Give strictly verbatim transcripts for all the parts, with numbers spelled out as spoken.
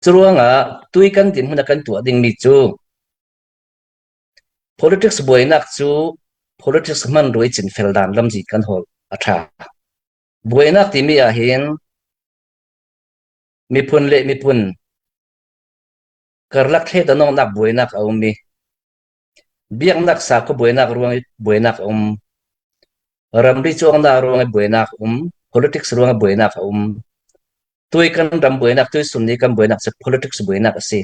Curuangah tui kan dinhmun a kan tuah ding mi cu politics buainak cu politics hmanrua i cinfel dan lamzin kan hawl a ṭha. Buainak timi ah hin miphun le miphun karlak thlet a nawknak buainak a um i, biaknak sakhaw buainak ruang i buainak a um, ramri cuangnak ruang i buainak a um, politics ruang i buainak a um. Tui kan ram buainak, tui sunni kan buainak cu politics buainak a si.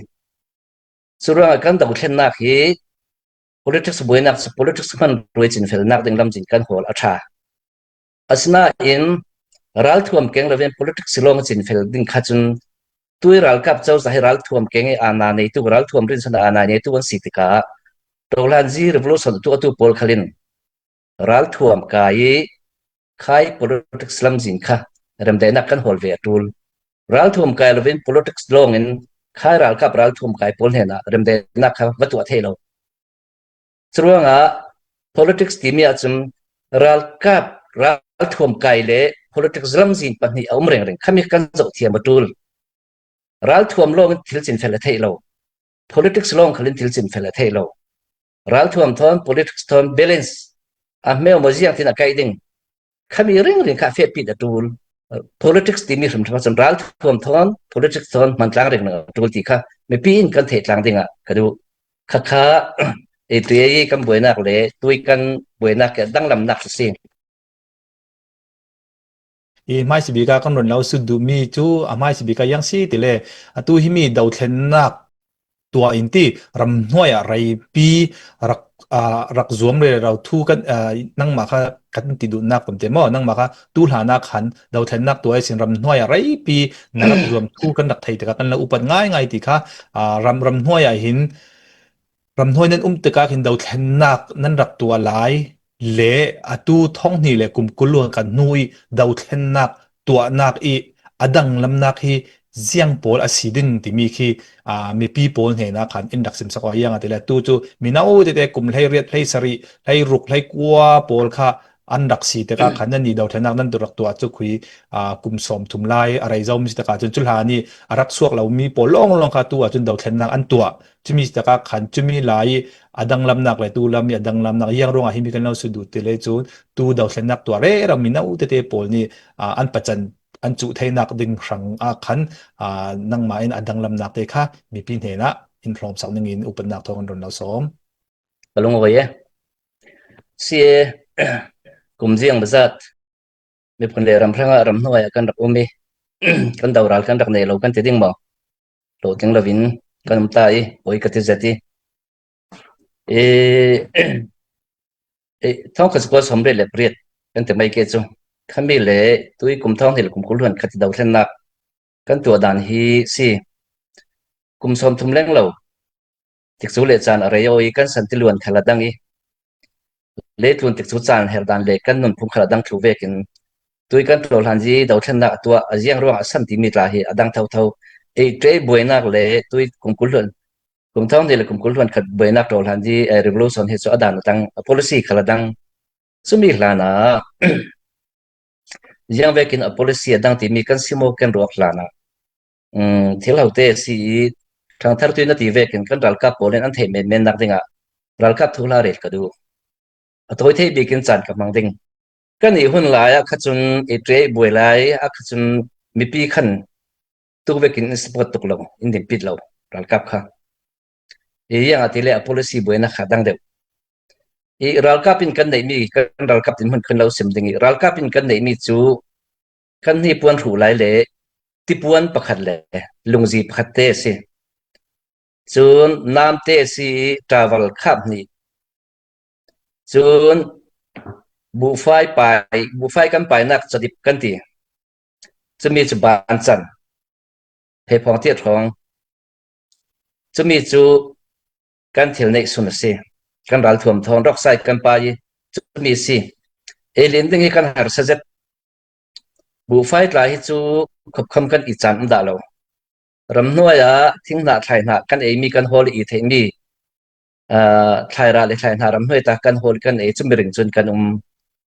Curuangah kan dothlennak hi politics buainak cu politics hmanrua i cinfelnak ding lamzin kan hawl a ṭha. Asinain ralthuam keng loin politics lawng i cinfel ding kha cun tui ralkap cozah hi ralthuam keng i aana neitu, ralthuam rinsan aana neitu an si tikah Tohlanzi revolution tu atu pawl khalin ralthuam kai i khai politics lamzin kha remdaihnak kan hawl ve a ṭul. Ralthuam kai loin politics lawngin khai ralkap ralthuam kai pawl hnenah remdaihnak kha va tuah thei lo. Curuangah politics timi ahcun ralkap ralthuam kai le politics lamzin pahnih a um ringring khami kan zoh thiam a ṭul. Ralthuam lawngin thil cinfel a theih lo. Politics lawng khalin thil cinfel a theih lo. Ralthuam thawn politics thawn balance a hmeu maw ziang tin a kaih ding khami ringring kha fehpit a ṭul. Politics timi hrimhrim ahcun ralthuam thawn politics thawn hmantlang ringring a ṭul ti kha mipi in kan theih tlang dingah ka duh. Khakha ei tui kan buainak le tui kan buainak danglamnak a si. I hmaisabik ah kan run lo sut duhmi cu a hmaisabik ah ziang si tile, atu himi dothlennak tuah in ti ramhnuai ah reipi rak, aa, rak zuam rero thu kan, aa, nangmah kha kan ti duhnak kan ti maw? Nangmah kha tu hlan ah khan dothlennak tuah ihsin ramhnuai ah reipi na rak zuam thu kan rak thei tikah kan lo upat ngaingai ti kha, aa, ram, ramhnuai ah hin ramhnuai nan um tikah hin dothlennak nan rak tuah lai le atu thonghnih le kum kul luan khat hnu i dothlennak tuahnak i a danglamnak hi ziang pawl a si ding timi khi, aa, mipi pawl hnenah khan in rak simsak aw. Ziangahtile tu cu mino tete kum hleiriat, hleisarih, hleiruk, hleikua pawl kha an rak si tikah khan nannih dothlennak nan tu rak tuah cu khui, aa, kum sawmthum lai a rei zo mi si tikah cun cu hlan i a rak suak lomi pawl lawnglawng kha tu ahcun dothlennak an tuah. Cumi takah khan cumi lai i a danglamnak le tu lam i a danglamnak ziang ruangah himi kan lo sut duh ti le cun tu dothlennak tuah rero mino tete pawl nih, aa, an pacan an cuh theinak ding hrang ah khan, aa, nangmah in a danglamnak te kha mipi hnenah in hrawmsak ning in upatnak thawng an run lo sawm. Ka lung a voi e. Si e, kum ziang bazat miphun le ram hrangah ramhnuai ah kan rak um i kan doral kan rak nei lo kan ti ding maw? Hlawhtling loin kan um ta i, awi ka ti zet i, e, e, thawngkhat zakua sawmriat le pariat kan ti mai ke cu khami le tui kum thawng hnih le kum kul hluan khat i dothlennak kan tuah dan hi si. Kum sawmthum leng lo tikcu le caan a rei aw i kan santiluan khal a dang i leitlun tikcu caan her dan le kan nunphung khal a dang thlu vekin tui kan ṭawhlanzi dothlennak a tuah a ziang ruangah a san timi tla hi a dang thotho. Ei ṭei buainak le tui kum kul hluan, kum thawng hnih le kum kul hluan khat buainak ṭawhlanzi, eh, revolution hi cu a dan a dang, a policy khal a dang. Cumi hlanah ziang vekin a policy a dang timi kan si maw kan ruak hlanah, um, thil hote a si i ṭhangthar tui na ti vekin kan ralkap pawl in an theih menmennak dingah ralkap thuhla rel ka duh. A tawi thei bikin caan ka hmang ding. Kan i hun lai ah kha cun i ṭei buai lai ah kha cun mipi khan tu vekin in support tuk lo, in dinpit lo ralkap kha. I ziangahtile a policy buainak kha dang deuh. I ralkap in kan neihmi, kan ralkap dinhmun kan lo sim ding i ralkap in kan neihmi cu kan hnipuan hruh lai le tipuan pakhat le lungzi pakhat te a si. Cun namte a si i travel khap hnih. Cun buhfai pai, buhfai kan painak cadip kan ti. Cumi cu bancan, pheiphawng tiat hrawng. Cumi cu kan thil neih sun a si. Kan ralthuam thawn rawksai kan pai i cumi a si. Ei lin ding hi kan harsa zet. Buhfai tla hi cu khopkham kan i caan um dah lo. Ramhnuai ah thinghnah thlaihnah kan eimi kan hawl i theihmi, aa, thlairah le thlaihnah ramhnuai ta kan hawl kan ei cumi ring cun kan um.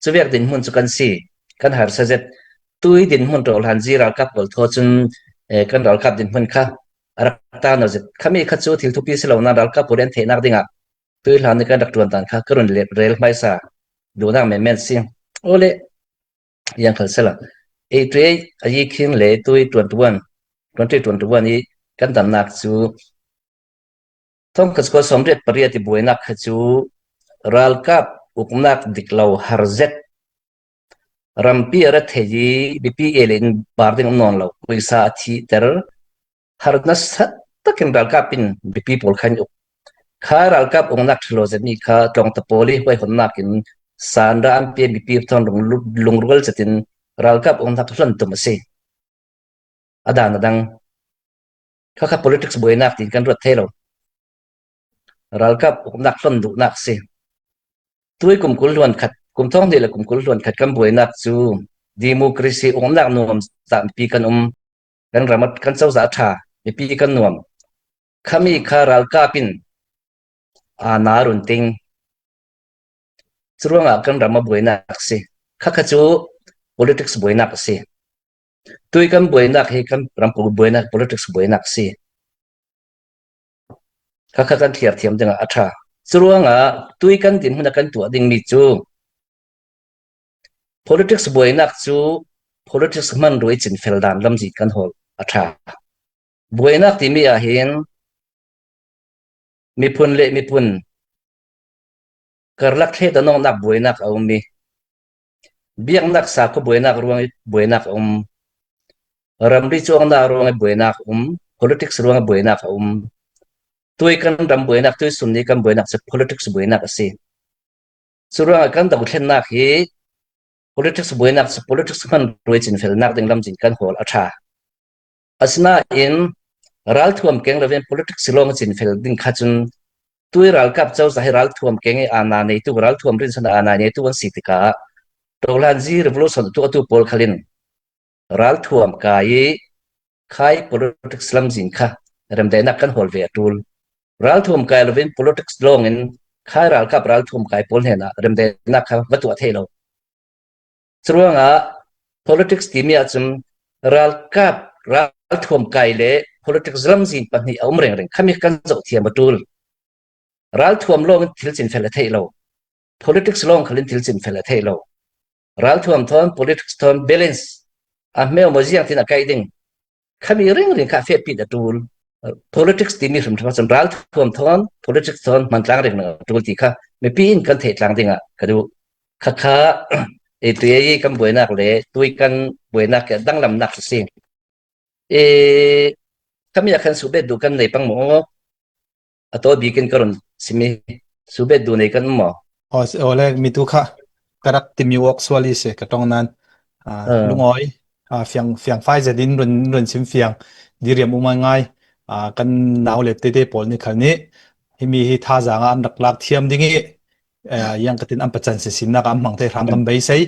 Cuvek dinhmun cu kan si, kan harsa zet. Tui dinhmun ṭawhlanzi ralkap pawl thaw cun, eh, kan ralkap dinhmun kha a rak tan lo zet. Khami kha chu thil thupi si lo nan ralkap pawh rian theihnak dingah tui hlan ni kan rak ṭuan dan kha ka run rel hmaisa duhnak menmen si. Awle, yang khal sela. Ei tui a yi khin le tui twenty one, twenty twenty one i kan damnak cu thawngkhat zakua sawmriat pariat i buainak kha cu ralkap uknak dik lo har zet, rampi a rat thei i mipi el in bar ding um nawn lo, puisa a thihter, har nasa takin ralkap in mipi pawl khan uk. Kha ralkap uknak ṭhalo zetmi kha tlawngta pawl i huaihonnak in sanra an pia mipi thawn lungrual zetin ralkap uknak hlon tum a si. A dan a dang kha kha politics buainak tiin kan ruat thei lo. Ralkap uknak hlon duhnak si. Tui kum kul hluan khat, kum thawng hnih le kum kul hluan khat kan buainak cu democracy uknak nuam zah mipi kan um, kan ram kan cozah a ṭha mipi kan nuam. Khami kha ralkap in aa na run ting. Curuangah kan ram a buainak si. Kha kha cu politics buainak a si. Tui kan buainak hi kan ram buainak, politics buainak si. Kha kha kan thliar thiam dingah a ṭha. Curuangah tui kan dinhmun a kan tuah dingmi cu politics buainak cu politics hmanrua i cinfel dan lamzin kan hawl a ṭha. Buainak timi ah hin miphun le miphun karlak thlet a nawngnak buainak a um i, biaknak sakhaw buainak ruang i buainak a um, ramri cuangnak ruang i buainak a um, politics ruang i buainak a um. Tui kan ram buainak, tui sun ni kan buainak cu politics buainak a si. Curuangah kan dothlennak hi politics buainak cu politics hmanrua i cinfelnak ding lamzin kan hawl a ṭha. Asinain ralthuam keng lovin politics lawng i cinfel ding kha cun tui ralkap cozah hi ralthuam keng i aana neitu, ralthuam rinsan aana neitu an si tikah Tohlanzi revolution tu atu pawl khalin ralthuam kai i khai politics lamzin kha remdaihnak kan hawl ve a ṭul. Ralthuam kai lovin politics lawngin khai ralkap ralthuam kai pawl hnenah remdaihnak kha va tuah thei lo. Curuangah politics timi ahcun ralkap ralthuam kai le politics lamzin pahnih a um rengring khami kan zoh thiam a ṭul. Ralthuam lawngin thil cinfel a theih lo. Politics lawng khalin thil cinfel a theih lo. Ralthuam thawn politics thawn balance a hmeu maw ziang tin a kaih ding. Khami ringring kha a fehpit a ṭul. Politics timi hrimhrim ahcun ralthuam thawn politics thawn hmantlang ringring a ṭul ti kha mipi in kan theih tlang dingah ka duh. Kha kha ei tui ei kan buainak le tui kan buainak i a danglamnak a si. E, khami ah khan subet duh kan nei pang maw? A taw bikin ka run simi subet duh nei kan um maw? Aw, si, aw le, mi tu kha ka rak timi awk sual i si ka ṭong nan, ah, lungawi, ah, fiang, fiang fai zetin run, run sim fiang diriam um ngai ngai, ah, kan nau le tete pawl nih khal nih himi hi thazaang ah an rak lak thiam ding i, eh, yang ka tin an pacan sisinnak ah an hmang thei hram kan beisei.